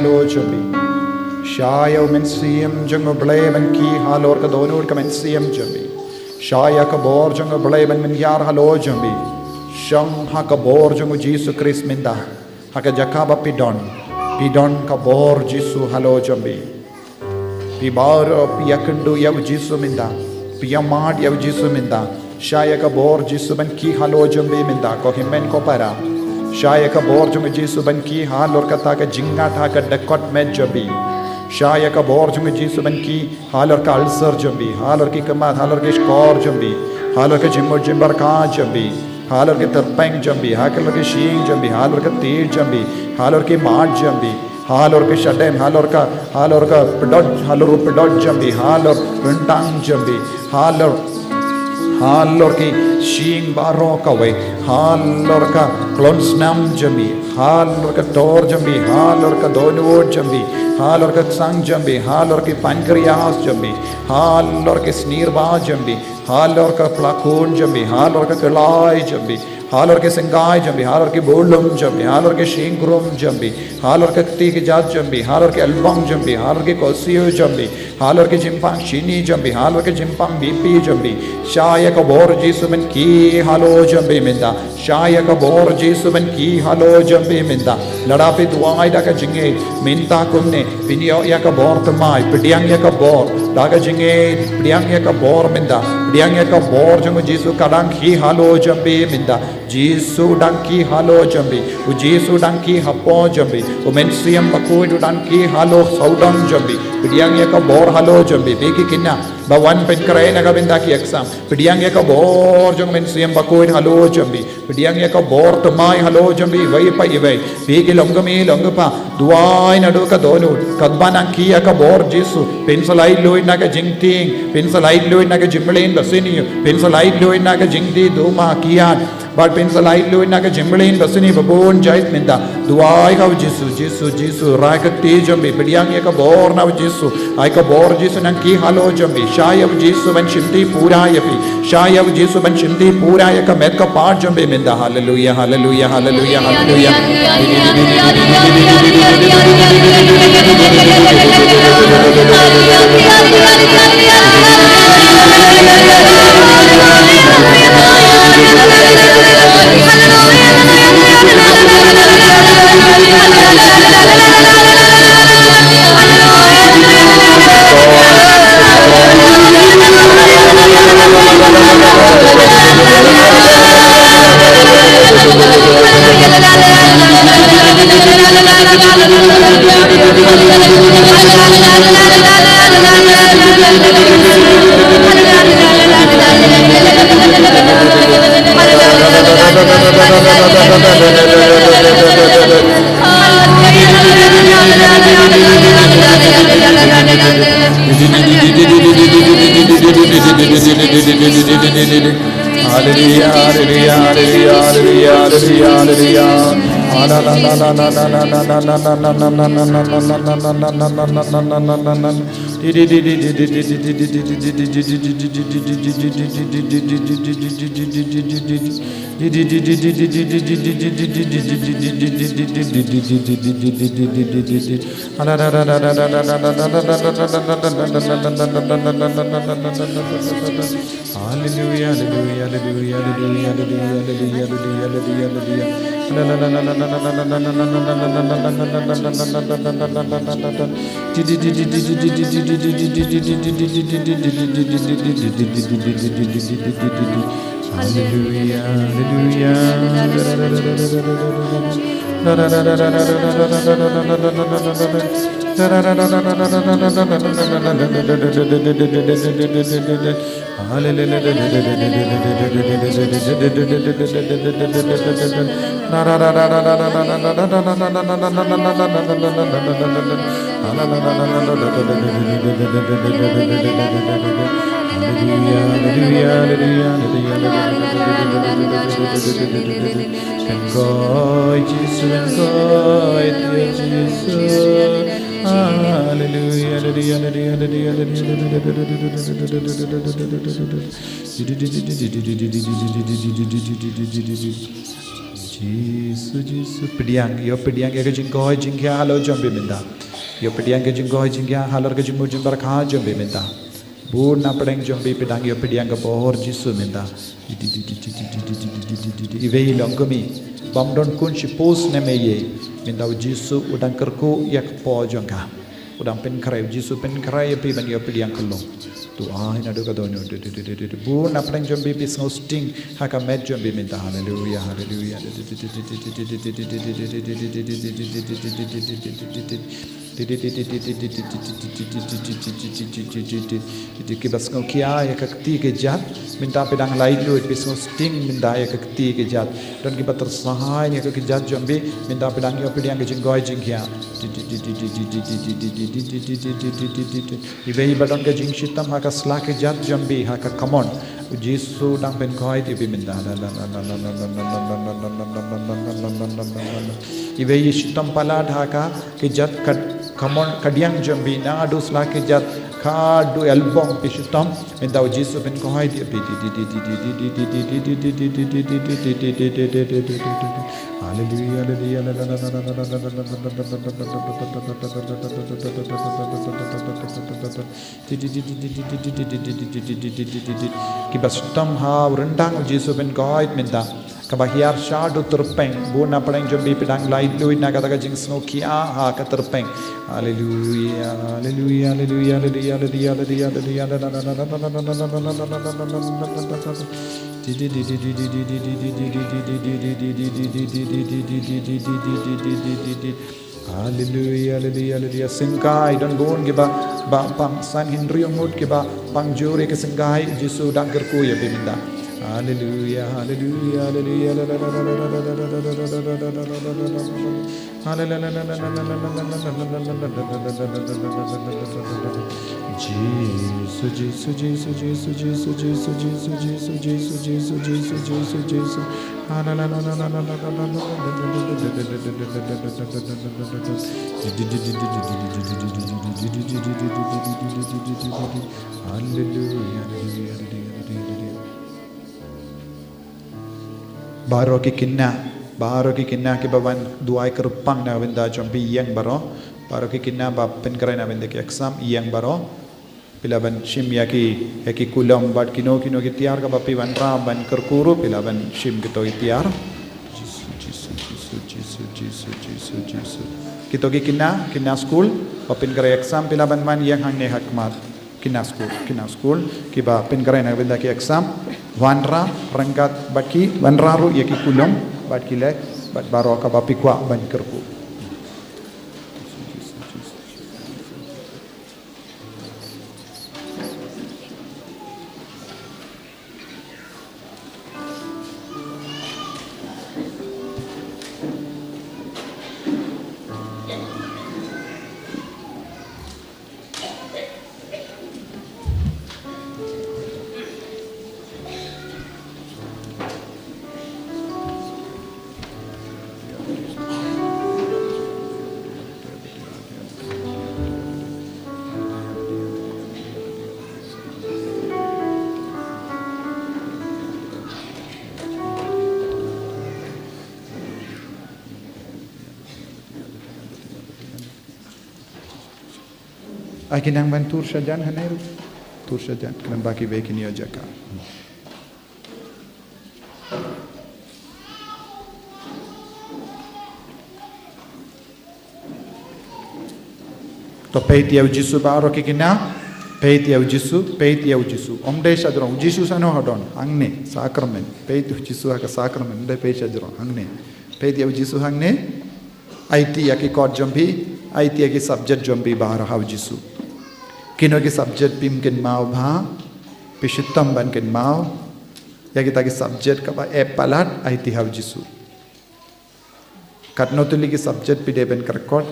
halor jong phi. Shah ïa u Mynsiem jong u Blei ban kiew halor ka dohnud ka mynsiem jong phi. Shah ïa ka bor jong u Blei ban mynhiar halor jong phi. Shong ha ka bor jong u Jisu Khrist mynta. Ha ka jaka ba phi don, phi don ka bor Jisu halor jong phi. Phi baroh phi ïakynduh ïa u Jisu mynta. Phi ïamad ïa u Jisu mynta. Shah ïa ka bor Jisu ban kiew halor jong phi mynta, ko hynmen ko para. Shah ïa ka bor jong u Jisu ban kiew halor kata ka jingngat ha ka dkhot met jong phi. Shah ïa ka bor jong u Jisu ban kiew halor ka ulcer jong phi, halor ki khmat, halor ki shkor jong phi, halor ka jingmut jingpyrkhat jong phi, halor ki tyrpeng jong phi, halor ki shyieng jong phi, halor ka tied jong phi, halor ki mat jong phi, halor ki shadem, halor ka, halor ka pdot, halor u pdot jong phi, halor ryntang jong phi, halor, halor ki shyieng baroh kawei, halor ka klon snam jong phi, halor ka tor jong phi, halor ka dohnud jong phi, halor ka ksang jong phi, halor ki pancreas jong phi, halor ki snier ba jong phi, halor ka pla khun jong phi, halor ka khlai jong phi, halor ki syngkai jong phi, halor ki bulum jong phi, halor ki shyieng krum jong phi, halor ka kti kjat jong phi, halor ki albong jong phi, halor ki korsiew jong phi, halor ki jingpang shini jong phi, halor ki jingpang B P jong phi. Shah ïa ka bor Jisu ban kiew halor jong phi mynta. Shah ïa ka bor Jisu ban kiew halor jong phi mynta. Lada phi duwai da ka jingngeit mynta kumne, phin ïoh ïa ka bor thymmai, pdiang ïa ka bor da ka jingngeit, pdiang ïa ka bor mynta, pdiang ïa ka bor jong u Jisu ka dang kiew halor jong phi mynta. Jisu dang kiew halor jong phi, u Jisu dang kiew hapoh jong phi, u Mynsiem Bakhuid u dang kiew halor sawdong jong phi. Pdiang ïa ka bor halor jong phi, phi ki khynnah ba wan pynkhreh na ka bynta ki exam. Pdiang ïa ka bor jong u Mynsiem Bakhuid halor jong phi. Pdiang ïa ka bor thymmai halor jong phi iwei pa iwei. Phi ki longkmie longkpa, duwai naduh ka dohnud, katba nang kiew ïa ka bor Jisu, phin sa laitluid na ka jingtieng, phin sa laitluid na ka jingmlien basniew, phin sa laitluid na ka jingdih duma kiad. Bad phin sa laitluid na ka jingmlien basniew ba bun jait mynta. Duwai ha u Jisu, Jisu, Jisu, rai ka kti jong phi, pdiang ïa ka bor na u Jisu. Ai ka bor Jisu nang kiew halor jong phi. Shah ïa u Jisu ban shimti pura ïa phi. Shah ïa u Jisu ban shimti pura ïa ka met ka phad jong phi mynta. Haleluia, haleluia, haleluia, haleluia. Hallelujah, hallelujah, hallelujah, hallelujah, hallelujah, hallelujah, hallelujah. Hallelujah, hallelujah, hallelujah. Hallelujah, hallelujah. Hallelujah, hallelujah, hallelujah, hallelujah, hallelujah. Jisu, Jisu, pdiang, ïa pdiang ïa ka jingkoit jingkhiah halor jong phi mynta. Ïa pdiang ka jingkoit jingkhiah halor ka jingmut jingpyrkhat jong phi mynta. Bun na pdeng jong phi pdiang, ïa pdiang ka bor Jisu mynta. Iwei i long kmie bym don khun shiphew snem ei ei, mynta u Jisu u dang kyrkhu ïa ka bor jong ka. U dang pynkhreh, u Jisu pynkhreh ïa phi ban ïa pdiang ka long. To ai naduh ka dohnud. Bun na pdeng jong phi phi sngew sting ha ka met jong phi mynta. Haleluia, haleluia. Kiba sngew khia ïa ka kti ka jait, mynta phi dang laitluid, phi sngew sting mynta ïa ka kti ka jait. Don kiba tyrsain ïa ka kjat jong phi, mynta phi dang ïoh pdiang ka jingkoit jingkhiah. Iwei iba don ka jingshitom ha ka sla ka jait jong phi, ha ka kamon, u Jisu u dang pynkoit ïa phi mynta. Iwei i shitom palat ha ka kjat ka, kamon, kadiang jong phi, naduh sla ka jait haduh elbong phi shitom, mynta u Jisu u pynkoit ïa phi. Haleluia, haleluia, haleluia. Kiba shitom ha u ryndang, u Jisu u pynkoit mynta. Kaba hiar shaduh tyrpeng, bun na pdeng jong phi phi dang laitluid na kata ka jingsngewkhia ha ka tyrpeng. Haleluia, haleluia, haleluia. Haleluia, haleluia, haleluia. Syngkai, don bun kiba, ba, pang san hynriew ngut kiba pang jur ïa ka syngkai, Jisu u dang kyrkhu ïa phi mynta. Haleluia, haleluia, haleluia. Jisu, Jisu, Jisu. Haleluia, haleluia, haleluia, haleluia. Baroh ki khynnah, baroh ki khynnah kiba wan duwai kyrpang na ka bynta jong phi ïeng baroh. Baroh ki khynnah ba pynkhreh na ka bynta ki exam ïeng baroh. Phi lah ban shim ïa ki, ïa ki kulom bad kino kino ki tiar kaba phi wanrah ban kyrkhu ruh, phi lah ban shim kito ki tiar. Jisu, Jisu, Jisu. Kito ki khynnah, khynnah skul ba pynkhreh exam, phi lah ban wan ïeng hangne ha khmat. Khynnah skul, khynnah skul kiba pynkhreh na ka bynta ki exam, wanrah ryngkat bad ki, wanrah ruh ïa ki kulom bad ki leh bad baroh kaba phi kwah ban kyrkhu. Ai ki nang ban tur shajan hangne ruh. Tur shajan, khlem ba kiwei kin ïoh jaka. To peit ïa u Jisu baroh ki khynnah, peit ïa u Jisu, peit ïa u Jisu. Ym dei shajrong, u Jisu shano ha don, hangne, sakramen. Peit u Jisu ha ka sakramen, ym dei peit shajrong, hangne. Peit ïa u Jisu hangne, aiti ïa ki kot jong phi, aiti ïa ki subject jong phi baroh ha u Jisu. Kino ki subject phim kynmaw bha, phi shitom ban kynmaw, ïa kita ki subject kaba eh palat, aiti ha u Jisu. Katno tylli ki subject phi dei ban kyrkhu,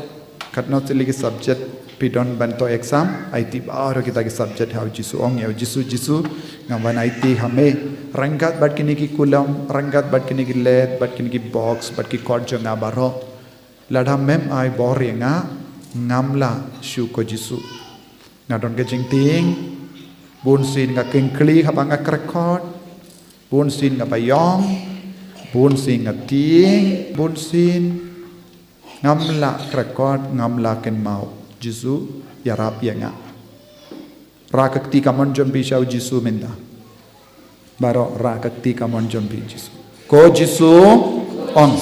katno tylli ki subject phi don ban thoh exam, aiti baroh kita ki subject ha u Jisu, ong ïa u Jisu, Jisu, nga wan aiti ha me, ryngkat bad kine ki kulom, ryngkat bad kine ki led, bad kine ki box, bad ki kot jong nga baroh. Lada mem ai bor ïa nga, ngam lah shuh ko Jisu. Nga don ka jingtieng, bun sien nga kyngkli haba nga kyrkhu, bun sien nga baïong, Bun sien nga tieng, bun sien ngam lah kyrkhu, ngam lah kynmaw. Jisu, ïarap ïa nga. Rah ka kti kamon jong phi sha u Jisu mynta. Baroh rah ka kti kamon jong phi Jisu. Ko Jisu, ong.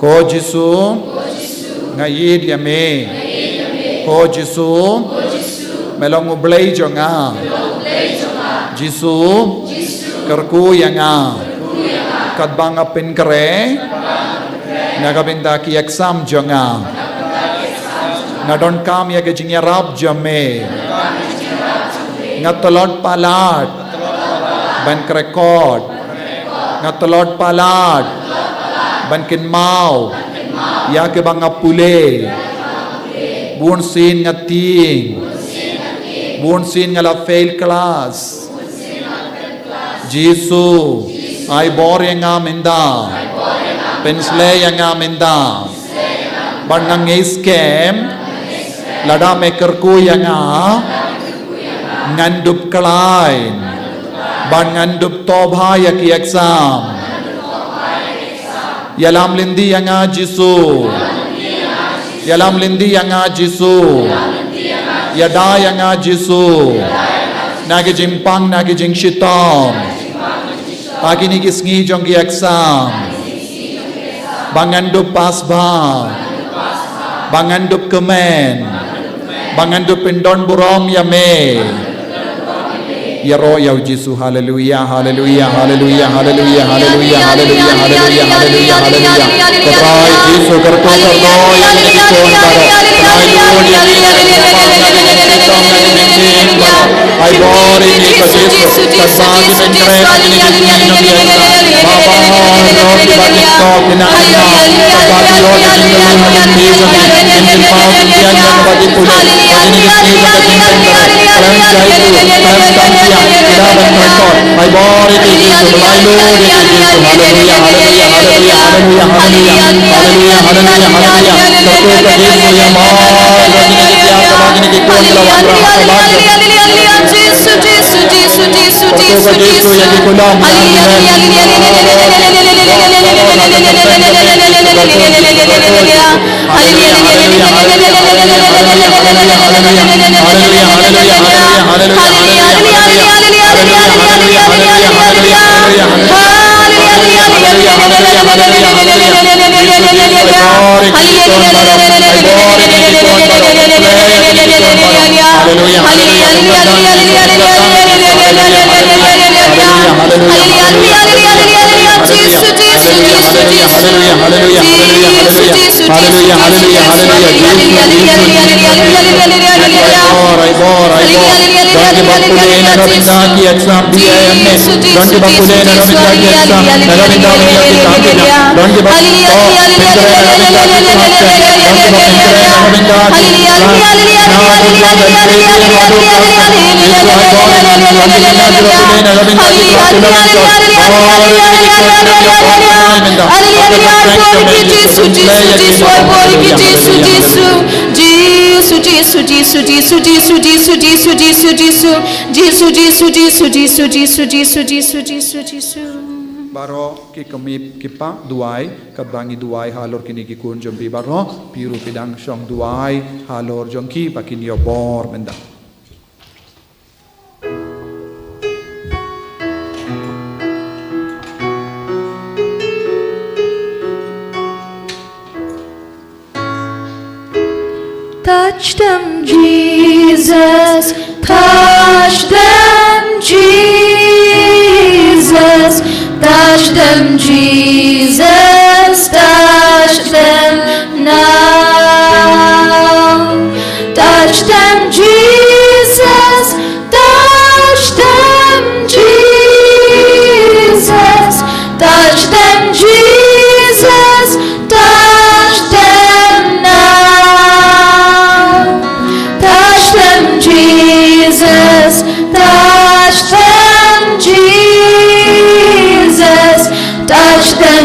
Ko Jisu, nga ïeit ïa me. Ko Jisu, me long U Blei jong nga. Jisu, kyrkhu ïa nga. Katba nga pynkhreh na ka bynta ki exam jong nga, nga donkam ïa ka jingïarap jong me. Nga tlot palat ban kyrkhu. Nga tlot palat ban kynmaw ïa kaba nga pule. Bun sien nga tieng. Bun sien nga la fail class. Jisu, ai bor ïa nga mynta. Pynshlei ïa nga mynta. Ban nang ngeit skhem, lada me kyrkhu ïa nga, ngan dup khlaiñ. Ban ngan dup tobha ïa ki exam. Ïalam lynti ïa nga Jisu. Ïalam lynti ïa nga Jisu. Ïada ïa nga Jisu. Na ki jingpang, na ki jingshitom. Ha kine ki sngi jong ki exam. Ba ngan dup pass bha. Ba ngan dup kmen. Ba ngan dup pyndon burom ïa me. Ïaroh ïa u Jisu. Haleluia, haleluia, haleluia, haleluia, haleluia. Ko Trai Jisu, kyrkhu, kyrkhu ïa kine ki khun baroh. Ai bor ïa kine ki khun baroh. Ai bor ïa kine ki khun baroh. Baba, Jisu, Jisu, Jisu. Baroh ki kmie ki kpa duwai, katba ngi duwai halor kine ki khun jong phi baroh, phi ruh phi dang shong duwai halor jong ki ba kin ïoh bor mynta. Touch them, Jesus. Touch them, Jesus. Touch them, Jesus. Touch them now. Touch them, Jesus. Touch them, Jesus. Touch them, Jesus. Touch them now. Touch them, Jesus. Touch them, Jesus. Touch them,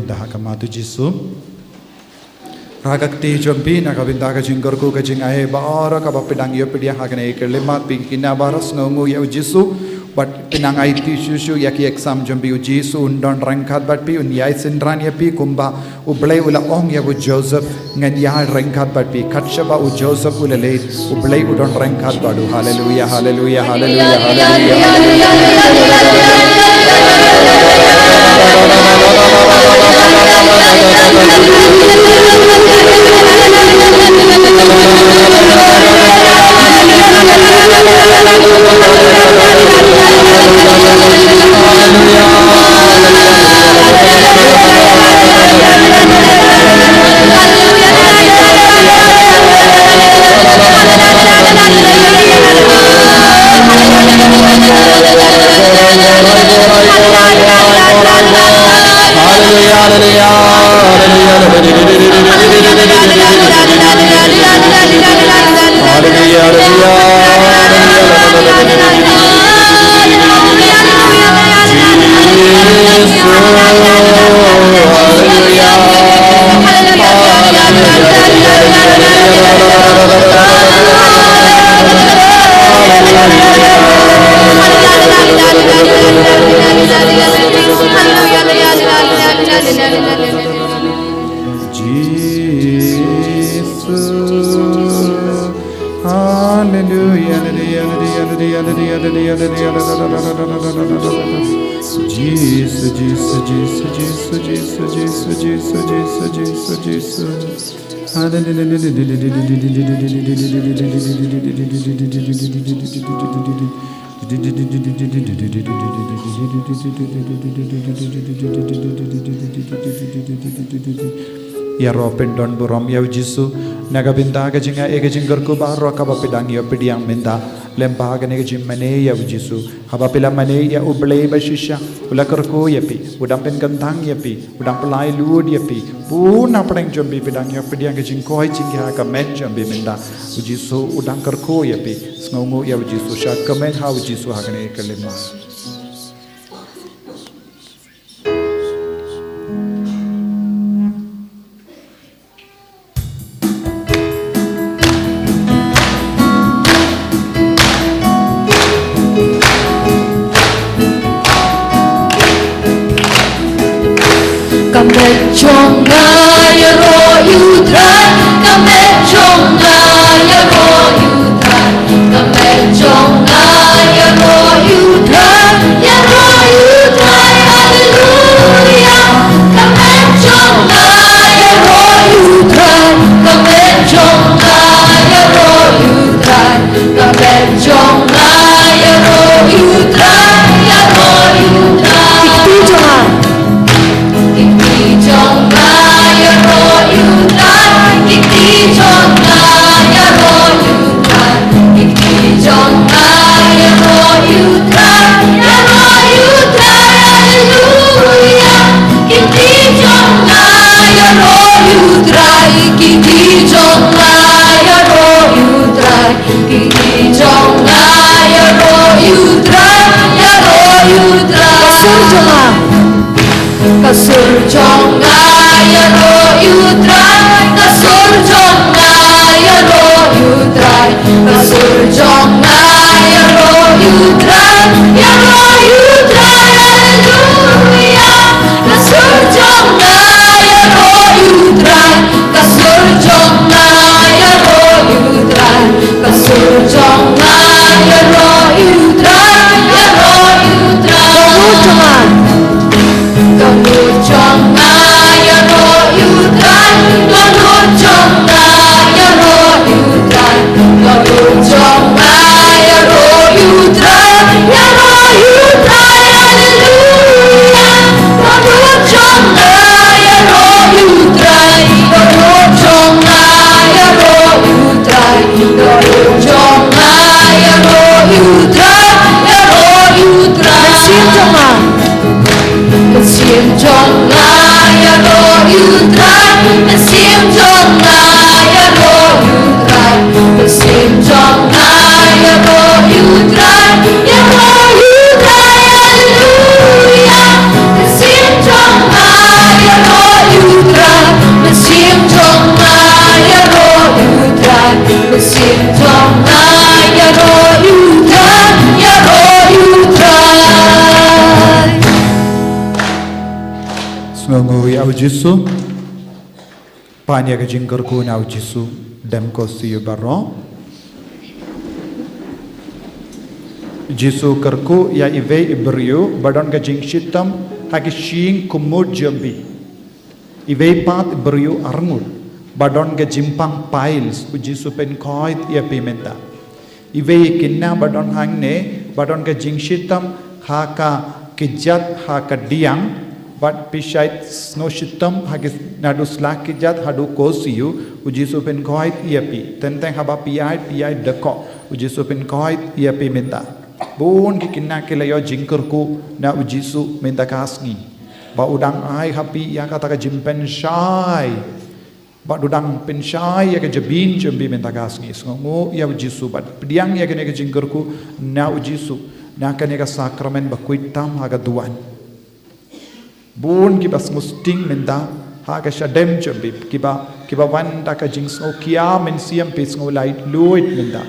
Da ha khmat u Jisu. Haba ka kti jong phi, na ka bynta ka jingkyrkhu ka jingai baroh kaba phi dang ïoh pdiang ha kane ka khyllipmat, phi kine baroh sngewnguh ïa u Jisu. Bad phi nang aiti shuh shuh ïa ki exam jong phi, u Jisu un don ryngkat bad phi, un ïai synran ïa phi kumba U Blei u la ong ïa u Joseph, ngan ïai ryngkat bad phi. Kat shaba u Joseph u la leit, U Blei u don ryngkat bad u. Haleluia, haleluia, haleluia, haleluia. Jesus. Hallelujah, hallelujah, hallelujah. Jesus, Jesus, Jesus. Ïaroh phin don burom ïa u Jisu na ka bynta ka jingai ka jingkyrkhu baroh kaba phi dang ïoh pdiang mynta. Lem bha kane ka jingmane ïa u Jisu. Haba phi la mane ïa U Blei ba shisha, u la kyrkhu ïa phi, u dang pynkyntang ïa phi, u dang pyllait lut ïa phi. Bun na pdeng jong phi phi dang ïoh pdiang ka jingkoi jingkhiah ha ka met jong phi mynta. U Jisu u dang kyrkhu ïa phi. Sngewnguh ïa u Jisu, shah kmen ha u Jisu ha kane ka khyllipmat. Ka met jong nga ïaroh ïa u Trai, ka met jong nga ïaroh ïa u Trai, ka met jong nga ïaroh ïa u Trai, ïaroh ïa u Trai, haleluia. Ka met jong nga ïaroh ïa u Trai, ka met jong nga ïaroh ïa u Trai. Ka met jong nga ïaroh ïa u Trai, ïaroh ïa u Trai. Ki kti jong nga. Ki kti jong nga ïaroh ïa u Trai. Ki kti jong nga ïaroh ïa u Trai. Ki kti jong nga ïaroh ïa u Trai, ïaroh ïa u Trai, haleluia. Ki kti jong nga ïaroh ïa u Trai. Ki kti jong nga ïaroh ïa u Trai. Ki kti jong nga ïaroh ïa u Trai, ïaroh ïa u Trai. Ka sur jong nga. Ka sur jong nga ïaroh ïa u Trai. Ka sur jong nga ïaroh ïa u Trai. Ka sur jong nga ïaroh ïa u Trai. Ïaroh ïa u Trai, haleluia. Ka sur jong nga ïaroh ïa u Trai. Ka sur jong nga ïaroh ïa u Trai. Ka sur jong nga ïaroh ïa u Trai, ïaroh ïa u Trai. Ka nud jong nga. Ka nud jong nga ïaroh ïa u Trai. Ka nud jong nga ïaroh ïa u Trai. Ka nud jong nga ïaroh ïa u Trai, ïaroh ïa u Trai, haleluia. Ka nud jong nga U Jisu, pan ïa ka jingkyrkhu na u Jisu, dem ko siew baroh. U Jisu kyrkhu ïa iwei i briew ba don ka jingshitom ha ki shyieng kumut jong phi. Iwei pat i briew arngut ba don ka jingpang piles, u Jisu pynkoit ïa phi mynta. Iwei i kynja ba don hangne ba don ka jingshitom ha ka kjat ha ka diang, bad phi shait sngewshitom ha ki naduh sla kjat haduh ko siew, u Jisu pynkoit ïa phi. Teng teng haba phi ïaid, phi ïaid da kok, u Jisu pynkoit ïa phi mynta. Bun ki kynja ki la ïoh jingkyrkhu na u Jisu mynta ka sngi, ba u dang ai ha phi ïa kata ka jingpynshai. Bad u dang pynshai ïa ka jabieng jong phi mynta ka sngi. Sngewnguh ïa u Jisu bad pdiang ïa kane ka jingkyrkhu na u Jisu na kane ka sakramen ba khuid tam ha ka duwan. Bun kiba sngewsting mynta ha ka shadem jong phi, kiba, kiba wan da ka jingsngew khia mynsiem, phi sngew laitluid mynta.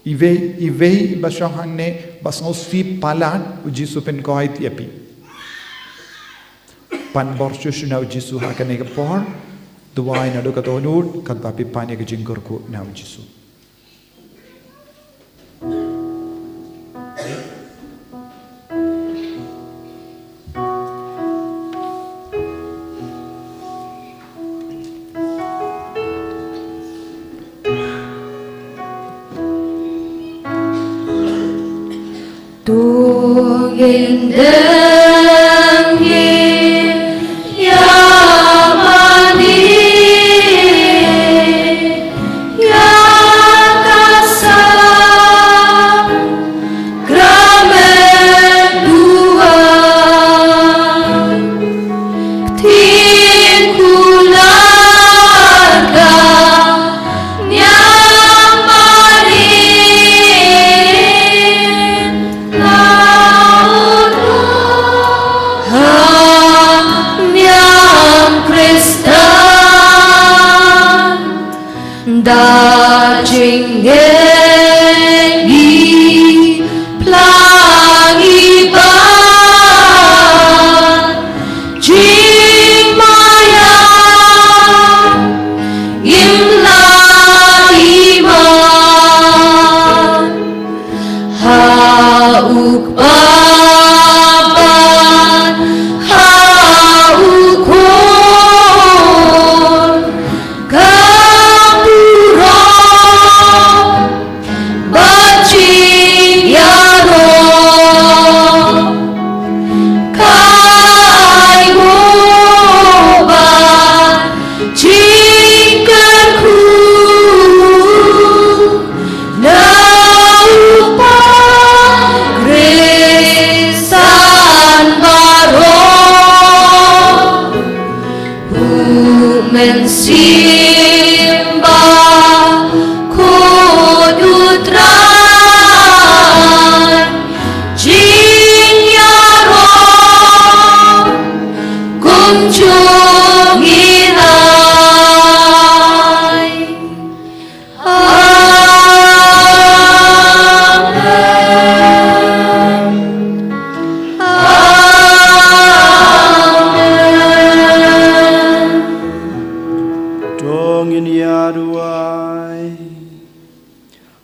Iwei, iwei ba shong hangne ba sngewsih palat, u Jisu pynkoit ïa phi. Pan bor shuh shuh na u Jisu ha kane ka por. Duwai naduh ka dohnud katba phi pan ïa ka jingkyrkhu na u Jisu. To ngin dang ngin ïa mane ïa ka sakramen duwan. Ktien kular ka niam Maria, la uto ha niam Khristan. Da jingngeit ngi phlang i ban jingmaïa ngim lah i man. Ha u Kpa bad ha u Khun ka burom bad jingïaroh, ka ainguh bad jingkyrkhu na u Kpa Khristan baroh. U Mynsiem Bakhuid U Trai, jingïaroh kumjuh ngin ai. Amen. Amen. To ngin ïa duwai.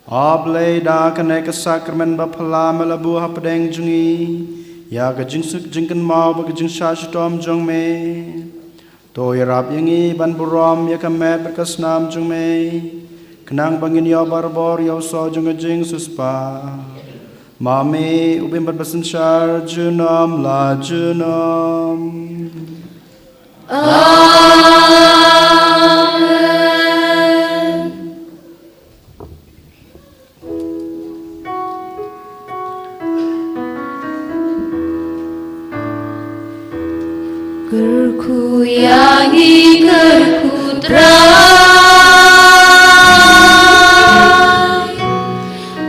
A Blei, da kane ka sakramen baptisma la buh hapdeng jong ngi ïa ka jingsuk jingkynmaw bad ka jingshah shitom jong me. To ïarap ïa ngi ban burom ïa ka met bad ka snam jong me, khnang ba ngin ïoh barabor ïa u soh jong ka jingsiewspah. Ma me, u bym bad ba synshar junom la junom. Amen. Kyrkhu ïa ngi, kyrkhu Trai.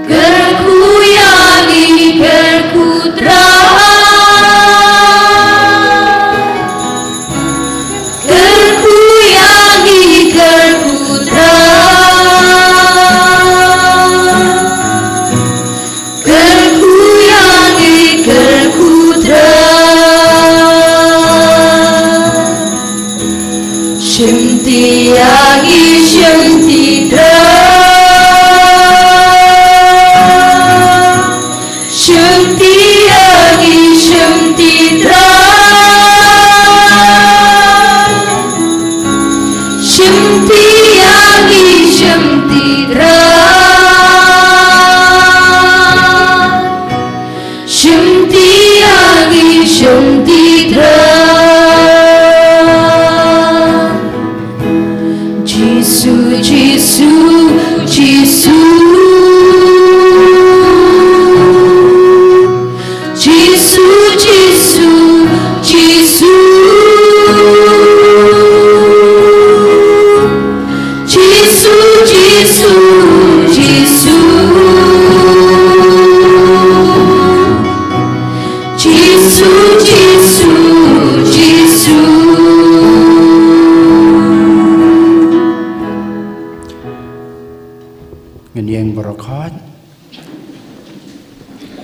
Kyrkhu ïa ngi, kyrkhu Trai. Kyrkhu ïa ngi, kyrkhu Trai. Kyrkhu ïa ngi, Ti agi shong ti dra. Jisu, Jisu, Jisu. Jisu, Jisu, Jisu. Jisu, Jisu, Jisu. Jisu, Jisu, Jisu. Ngin ïeng baroh khoit.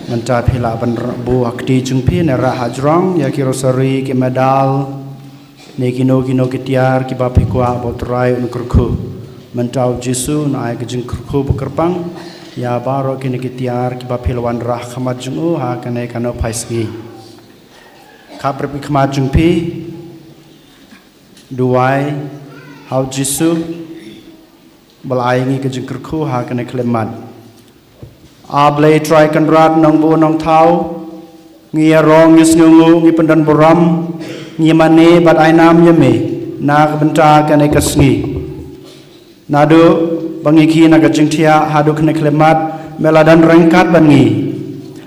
Mynta phi lah ban buh ha kti jong phi ne rah hajrong ïa ki rosary, ki medal, ne kino kino ki tiar kiba phi kwah ba U Trai un kyrkhu. Mynta U Jisu un ai ka jingkyrkhu ba kyrpang ïa baroh kine ki tiar kiba phi la wanrah khmat jong u ha kane ka nongphai sngi. Khap rep ki khmat jong phi, duwai ha U Jisu ba la ai ngi ka jingkyrkhu ha kane ka khyllipmat. A Blei Trai Kynrad Nongbuh Nongthaw, ngi ïaroh, ngi sngewnguh, ngi pyndonburom, ngi mane bad ai nam ïa me na ka bynta kane ka sngi. Naduh ba ngi khie na ka jingthiah haduh kane ka khyllipmat, me la don ryngkat bad ngi.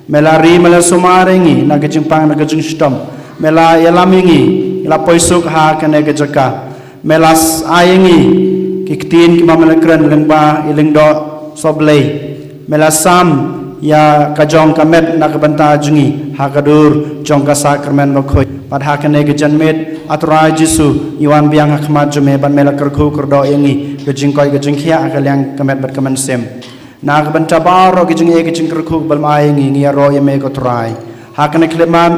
Me la ri, me la sumar ïa ngi na ka jingpang, na ka jingshitom. Me la ïalam ïa ngi, la poi suk ha kane ka jaka. Me la ai ïa ngi ki ktien kiba me la kren lyngba i Lyngdoh Sohblei. Me la sam ïa ka jong ka met na ka bynta jong ngi ha ka dur jong ka Sakramen Bakhuid. Bad ha kane ka janmiet, A Trai Jisu, ngi wan biang ha khmat jong me bad me la kyrkhu kyrdoh ïa ngi ka jingkoit ka jingkhiah ha ka liang ka met bad ka mynsiem. Na ka bynta baroh ki jingeh ki jingkyrkhu ba me ai ïa ngi, ngi ïaroh ïa me ko Trai. Ha kane ka khyllipmat,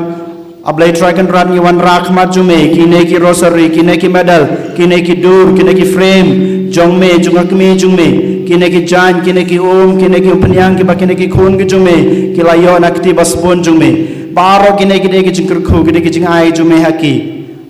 A Blei Trai Kynrad, ngi wanrah khmat jong me kine ki rosary, kine ki medal, kine ki dur, kine ki frame jong me, jong ka kmie jong me, kine ki jaiñ, kine ki um, kine ki umphniang kiba kine ki khun ki jong me ki la ïoh na ka kti basbun jong me. Baroh kine ki dei ki jingkyrkhu, ki dei ki jingai jong me ha ki.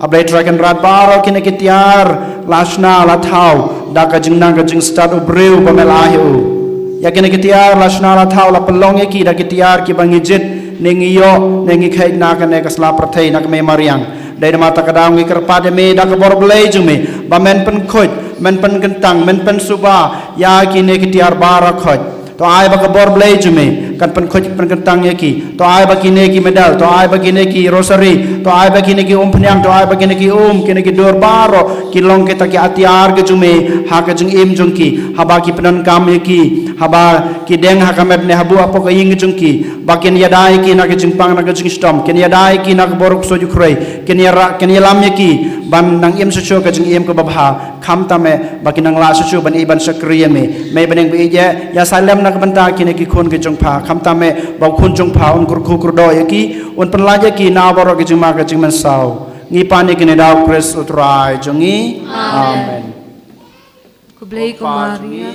A Blei Trai Kynrad, baroh kine ki tiar la shna la thaw da ka jingnang ka jingstad u briew ba me la ai ha u. Ïa kine ki tiar la shna la thaw, la pynlong ïa ki da ki tiar kiba ngi jied ne ngi ïoh ne ngi kheit na kane ka sla pyrthei, na ka mei mariang. Dei namar kata ka daw ngi kyrpad ïa me da ka bor Blei jong me ba men pynkhuid, men pynkyntang, men pynsuba ïa kine ki tiar baroh khoit. To ai ba ka bor Blei jong me kan pynkhuid pynkyntang ïa ki. To ai ba kine ki medal, to ai ba kine ki rosary, to ai ba kine ki umphniang, to ai ba kine ki um, kine ki dur baroh ki long kita ki atiar ki jong me ha ka jingim jong ki, haba ki pyndonkam ïa ki, haba ki deng ha ka met ne hapoh ka ïing jong ki, ba kin ïada ïa ki na ka jingpang, na ka jingshitom, kin ïada ïa ki na ka bor u ksuid u khrei, kin ïarah, kin ïalam ïa ki ban nang im shuh shuh ka jingim kaba bha. Khamtam eh ba kin nang lah shuh shuh ban ïeit ban shakri ïa me. Me bneng ba ïeit, ïa, ïa salem na ka bynta kine ki khun ki jong pha. Khamtam eh ba u khun jong pha un kyrkhu kyrdoh ïa ki, un pynlait ïa ki na baroh ki jingma ka jingmynsaw. Ngi pan ïa kine da U Khrist U Trai jong ngi. Amen. Amen. Khublei ko Maria.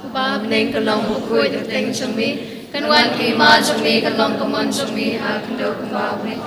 Ko Pa bneng, ka long bakhuid ha ka kyrteng jong me. Kan wan ka hima jong me, kan long ka mon jong me ha ka khyndew kumba ha bneng.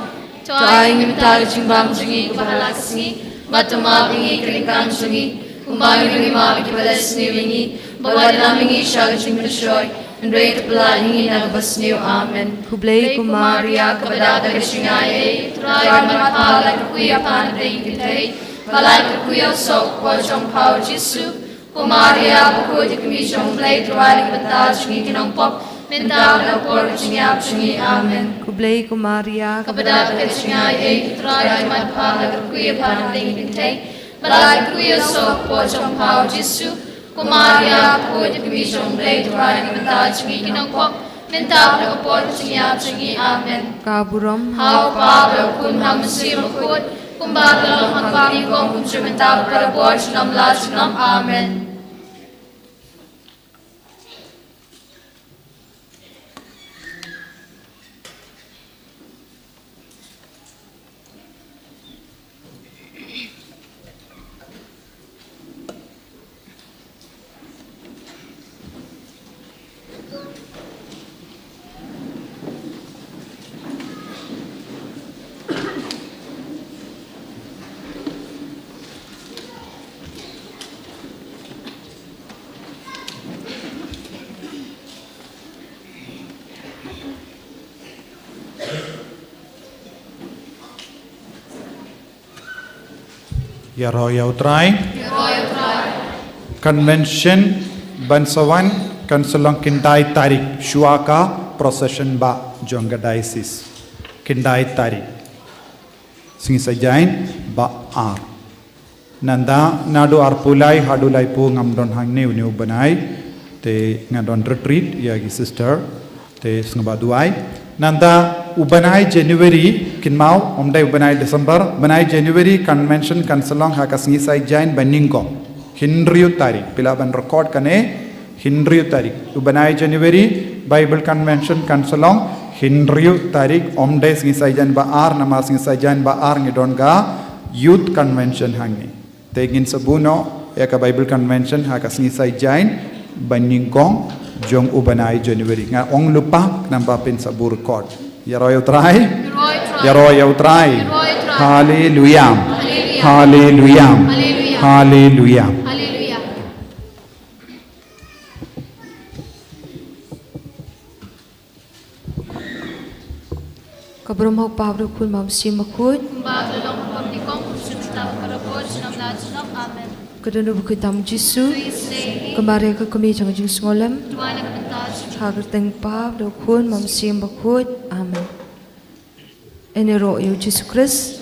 To ai ngi mynta ka jingbam jong ngi kaba ha la ka sngi, bad to map ïa ngi ka ryngkang jong ngi, kumba ngi ruh ngi map ïa kiba leh sniew ïa ngi, bad wat lam ïa ngi sha ka jingpynshoi, hynrei to pynlait ïa ngi na kaba sniew. Amen. Khublei ko Maria, kaba dap da ka jingaiei, Trai ka mat pha, la kyrkhu ïa pha na pdeng ki kynthei, bad la kyrkhu ïa u soh ka por jong pha u Jisu. Ko Maria bakhuid, ka kmie jong u Blei, to duwai ïa ngi bynta jong ngi ki nongpop, mynta bad ha ka por ka jingïap jong ngi. Amen. Khublei ko Maria, kaba dap da ka jingaiei, Trai ka mat pha, la kyrkhu ïa pha na pdeng ki kynthei, bad la kyrkhu ïa u soh ka por jong pha u Jisu. Ko Maria bakhuid, ka kmie jong u Blei, to duwai ïa ngi bynta jong ngi ki nongpop, mynta bad ha ka por ka jingïap jong ngi. Amen. Ka burom ha u Kpa bad ha u Khun bad ha u Mynsiem Bakhuid, kumba ka long ha kaba nyngkong, kumjuh mynta bad ha ka por junom la junom. Amen. Ïaroh ïa U Trai. Convention ban sa wan kan sa long khyndai tarik shuwa ka procession ba jong ka diocese. Khyndai tarik. Sngi Saitjaiñ ba ar. Nangta naduh arphew lai haduh laiphew ngam don hangne une u bnai. Te nga don retreat ïa ki sister. Te sngewbha duwai. Nangta u bnai January, kynmaw, ym dei u bnai December, bnai January convention kan sa long ha ka Sngi Saitjaiñ ba nyngkong. Hynriew tarik, phi lah ban record kane, hynriew tarik. U bnai January, Bible convention kan sa long, hynriew tarik, ym dei Sngi Saitjaiñ ba ar, namar Sngi Saitjaiñ ba ar ngi don ka youth convention hangne. Te ngin sa buh noh ïa ka Bible convention ha ka Sngi Saitjaiñ ba nyngkong jong u bnai January. Nga ong lypa namar phin sa buh record. Ïaroh ïa U Trai. Ïaroh ïa U Trai. Haleluya. Haleluya. Haleluya. Ka burom ha u Kpa, bad u Khun, bad u Mynsiem Bakhuid. Kumba ka la long ha kaba nyngkong, kum shynta, kum barabor, junom la junom. Amen. Ka dohnud bakhuid tam u Jisu. Ka Maria ka kmie jong ka jingsngewlem. Duwai na ka bynta jong ngi. Ha ka kyrteng u Kpa, bad u Khun, bad u Mynsiem Bakhuid. Amen. Ngin ïaroh ïa u Jisu Khrist.